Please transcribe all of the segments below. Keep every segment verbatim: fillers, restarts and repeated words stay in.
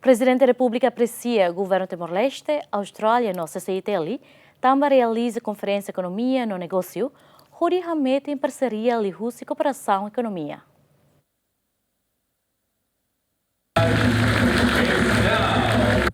Prezidente Repúblika apresia Governu Timor-Leste, Austrália no C C I T L tanba realiza konferénsia ekonomia no negósiu, hodi hametin parseria liuhusi kooperasaun ekonomia.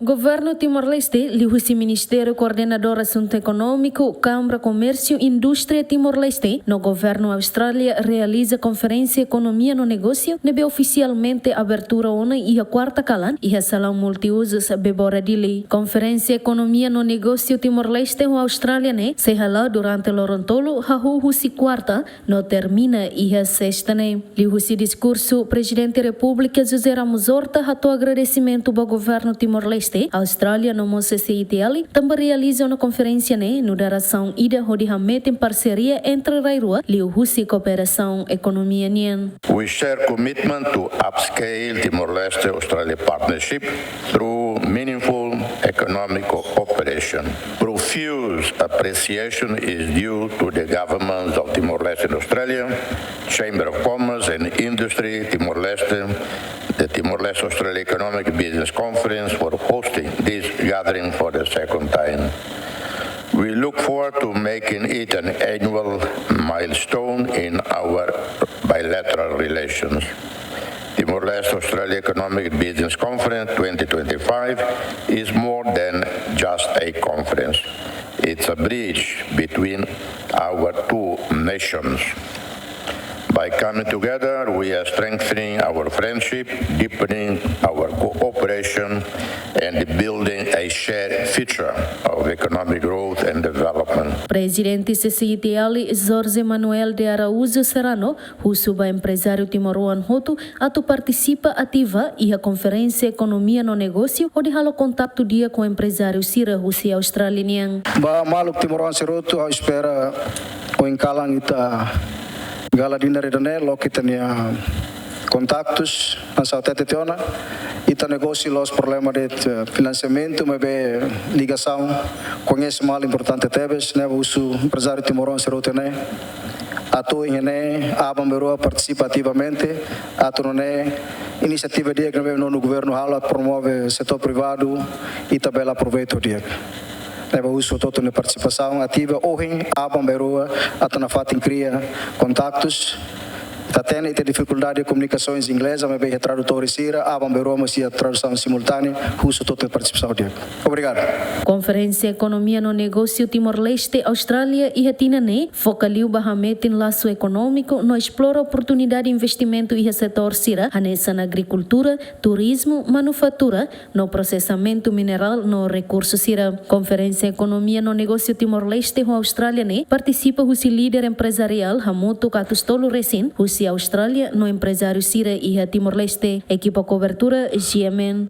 Governu Timor-Leste, liuhusi Ministériu Koordenadór Asuntu Ekonómiku, Kámara Komérsiu Indústria Timor-Leste, no Governu Austrália realiza konferénsia ekonomia no negósiu ne'ebé ofisialmente abertura ona iha kuarta kalan, iha salaun multiuzus Bebora Dili. Konferénsia ekonomia no negósiu Timor-Leste ho Austrália ne'e sei hala'o durante loron tolu, hahú husi kuarta no termina iha sesta ne'e. Liuhusi diskursu, Prezidente Repúblika José Ramos Horta hato'o agradesimentu ba Governu Timor-Leste, Austrália no mós C C I T L tanba realiza ona konferénsia ne'e nu'udar asaun ida hodi hametin parseria entre rai rua liuhusi kooperasaun ekonomia nian. We share commitment to upscale Timor-Leste-Australia partnership through meaningful economic cooperation. Profuse appreciation is due to the governments of Timor-Leste and Australia, Chamber of Commerce and Industry Timor-Leste, the Timor-Leste Australia Economic Business Conference for hosting this gathering for the second time. We look forward to making it an annual milestone in our bilateral relations. Timor-Leste Australia Economic Business Conference twenty twenty-five is more than just a conference. It's a bridge between our two nations. By coming together, we are strengthening our friendship, deepening our cooperation, and building a shared future of economic growth and development. Prezidente C C I T L, Jorge Manuel de Araújo Serrano, husu ba emprezáriu timoroan hotu atu partisipa ativa iha konferénsia ekonomia no negósiu hodi halo kontaktu di'ak ho emprezáriu sira husi Austrália nian. Ba maluk timoroan sira hotu, ha'u espera ohin kalan ita gala dinar ida-ne'e, loke ita-nia kontaktus, hanesan ha'u hatete tiha ona, ita negósiu la'ós problema de'it, eh, finansiamentu, maibé ligasaun, koñese malu importante tebes, ne'ebé husu emprezáriu timoroan sira hotu ne'e atu iha ne'e aban-bainrua partisipa ativamente, atu nune'e inisiativa di'ak ne'ebé nonu governu halo atu promove setór privadu, ita bele aproveita di'ak. Ne'ebé husu hotu-hotu nia partisipasaun ativa ohin, aban-bainrua, atu nafatin kria kontaktus. Ita hatene ita difikuldade komunikasaun ingleza, maibé iha tradutór sira, aban-bainrua mós iha tradusaun simultánea, husu hotu-hotu nia partisipasaun di'ak. Obrigadu. Konferénsia Ekonomia no Negósiu Timor-Leste, Austrália, iha tinan ne'e, foka liu ba hametin lasu ekonómiku no esplora oportunidade investimentu iha setór sira, hanesan agrikultura, turizmu, manufatura, no prosesamentu minerál no rekursu sira. Konferénsia Ekonomia no Negósiu Timor-Leste ho Austrália ne'e partisipa husi líder emprezariál hamutuk atus tolu resin, husi Austrália no emprezáriu sira iha Timor-Leste. Ekipa kobertura, G M N.